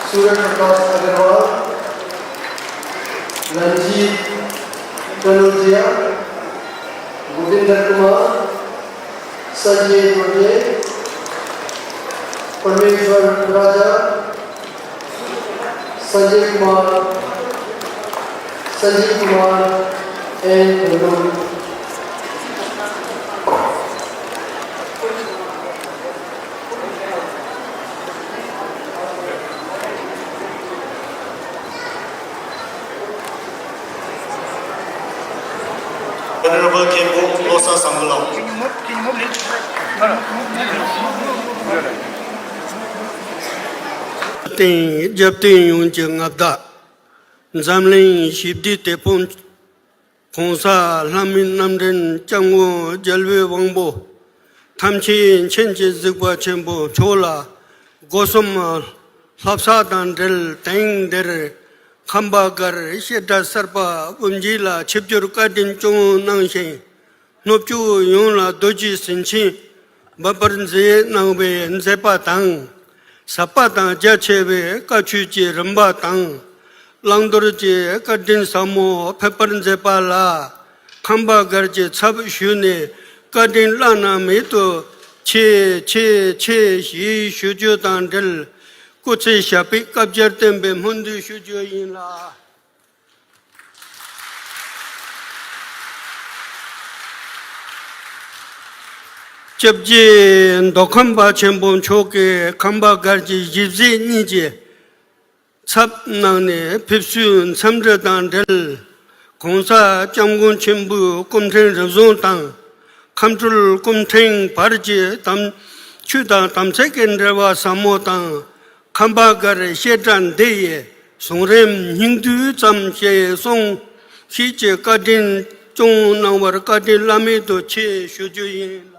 Surya Prakash Agarwal, Ranjit Kanodia, Govinda Kumar, Sanjay Dole, Parmeshwar Raja, Sanjay Kumar, Sanjay Kumar and Manoj. མཁན་པོ་བློ་བཟང་བཟང་པོ་ལགས། རྟེན་རྒྱབ་རྟེན་ཡོངས་ཀྱི་མངའ་བདག་འཛམ་གླིང་ཞི་བདེའི་དེད་དཔོན། གོང་ས་ལྷ་མིའི་རྣམ་འདྲེན་སྐྱབས་མགོན་རྒྱལ་བའི་དབང་པོ། ཐམས་ཅད་མཁྱེན་ཅིང་གཟིགས་པ་ཆེན་པོ་མཆོག་ལ། སྒོ་གསུམ་བསླབ་བྱ་དང་འབྲེལ་དེང་འདིར་ཁམས་པ་སྒར་བཤད་གྲྭ་གསར་པ་དབུ་འབྱེད་ལ་ཆིབས་བསྒྱུར་བཀའ་དྲིན་སྐྱོང་གནང་ཞིང་། སྣོད་བཅུད་ཡོངས་ལ་རྡོ་རྗེ་ཟིན་ཆེན་འབབ་པར་མཛད་གནང་བའི་མཛད་པ་དང་། ཟབ་པ་དང་རྒྱ་ཆེ་བའི་བཀའ་ཆོས་ཀྱི་རིམ་པ་དང་། བླང་དོར་གྱི་བཀའ་དྲིན་ཟབ་མོ་ཕེབས་པར་མཛད་པ་ལ། ཁམས་པ་སྒར་གྱི་ཚབ་ཞུས་ནས་བཀའ་དྲིན་བླ་ན་མེད་དུ་ཆེ་ཆེ་ཆེ་ཞེས་ཞུ་རྒྱུ་དང་འབྲེལ། སྐུ་ཚེ་ཞབས་པད་བསྐལ་བརྒྱར་བརྟན་པའི་སྨོན་འདུན་ཞུ་རྒྱུ་ཡིན་ལ། སྐྱབས་རྗེ་མདོ་ཁམས་པ་ཆེན་པོ་མཆོག་གིས་ཁམས་པ་སྒར་གྱི་གཞིས་བྱེས་གཉིས་ཀྱི་ཚབ་གནང་ནས་ཕེབས་བསུའི་འཚམས་འདྲི་དང་འབྲེལ། གོང་ས་སྐྱབས་མགོན་ཆེན་པོའི་སྐུ་ཕྲེང་རིམ་བྱོན་དང་། ཁམས་སྤྲུལ་སྐུ་ཕྲེང་བར་གྱི་དམ་ཆོས་དང་དམ་ཚིག་གི་འབྲེལ་བ་ཟབ་མོ་དང་། ཁམས་པ་སྒར་བཤད་གྲྭ་འདི་ཡི་གཟུངས་རིམ་སྙིང་བསྡུས་ཙམ་ཞིག་གསུང་ཞིག་གི་བཀའ་དྲིན་སྐྱོང་གནང་བར་བཀའ་དྲིན་བླ་མེད་དུ་ཆེ་ཞུ་རྒྱུ་ཡིན་ལ།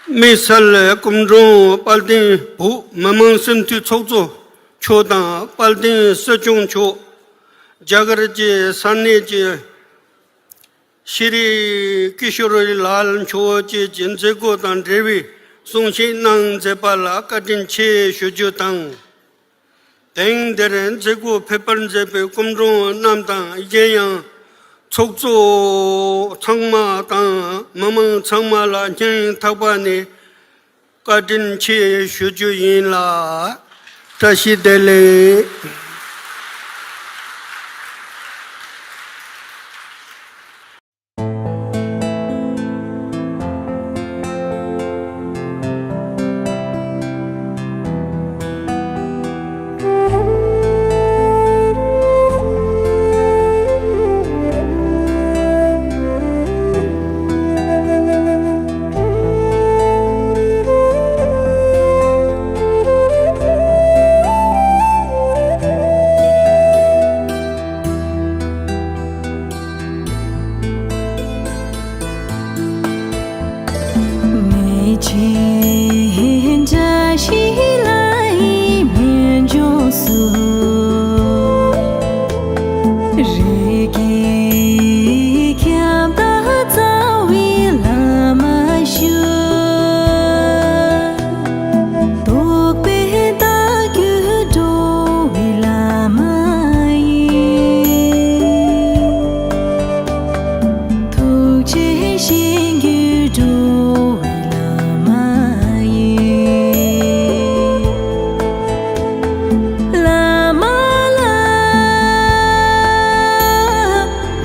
དམིགས་བསལ་སྐུ་མགྲོན་དཔལ་ལྡན་བོད་མི་མང་སྤྱི་འཐུས་ཚོགས་གཙོ་མཆོག་དང་། དཔལ་ལྡན་སྲིད་སྐྱོང་མཆོག་རྒྱ་གར་གྱི་ས་གནས་ཀྱི་ཤེས་རིག་ཀི་ཤོར་ལཱལ་མཆོག་བཅས་ཀྱིས་མཛད་སྒོ་དང་འབྲེལ་བའི་གསུང་བཤད་གནང་མཛད་པ་ལ་བཀའ་དྲིན་ཆེ་ཞུ་རྒྱུ་དང་། དེང་འདིར་མཛད་སྒོ་ཕེབས་པར་མཛད་པའི་སྐུ་མགྲོན་རྣམས་དང་། གཞན་ཡང་ཚོགས་གཙོ་ཚང་མ་དང་མི་མང་ཚང་མ་ལ་སྙིང་ཐག་པ་ནས་བཀའ་དྲིན་ཆེ་ཞུ་རྒྱུ་ཡིན་ལ། བཀྲ་ཤིས་བདེ་ལེགས། རྟོགས་པས་བདག་རྒྱུད་འགྲོ་བའི་བླ་མ་ཡིན། ཐུགས་རྗེས་གཤེགས་རྒྱུད་འགྲོ་བའི་བླ་མ་ཡིན། བླ་མ་ལ་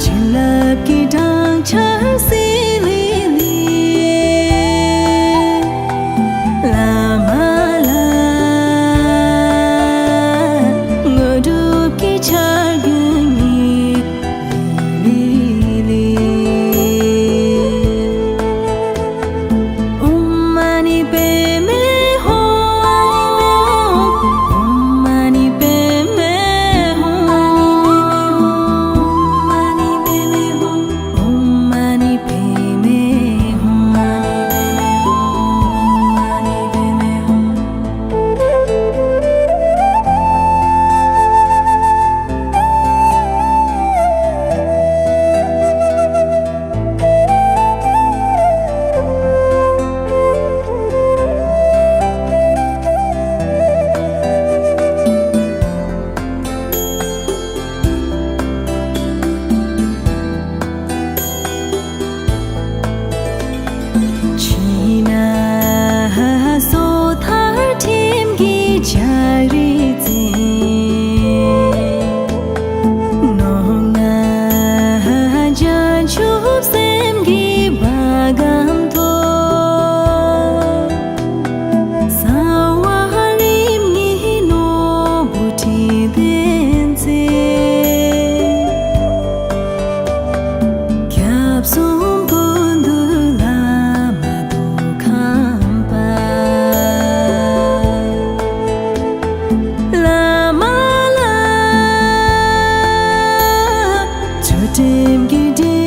བྱིན་རླབས་ཀྱི་སྦྲང་ཆར་བསིལ་ལི་ལི། བླ་མ་ལ་དངོས་གྲུབ་ཀྱི་ཆར་རྒྱུན་ཉིད་ལི་ལི་ལི། ཨོཾ་མ་ཎི་པདྨེ་ཧཱུྃ། ཨོཾ་མ་ཎི་པདྨེ་ཧཱུྃ། ཨོཾ་མ་ཎི་པདྨེ་ཧཱུྃ། ཨོཾ་མ་ཎི་པདྨེ་ཧཱུྃ། གསུང་ཀུན་འདུས་བླ་མ་མདོ་ཁམས་པ། བླ་མ་ལ་ཚུལ་ཁྲིམས་ཀྱི་སྒྲིབ་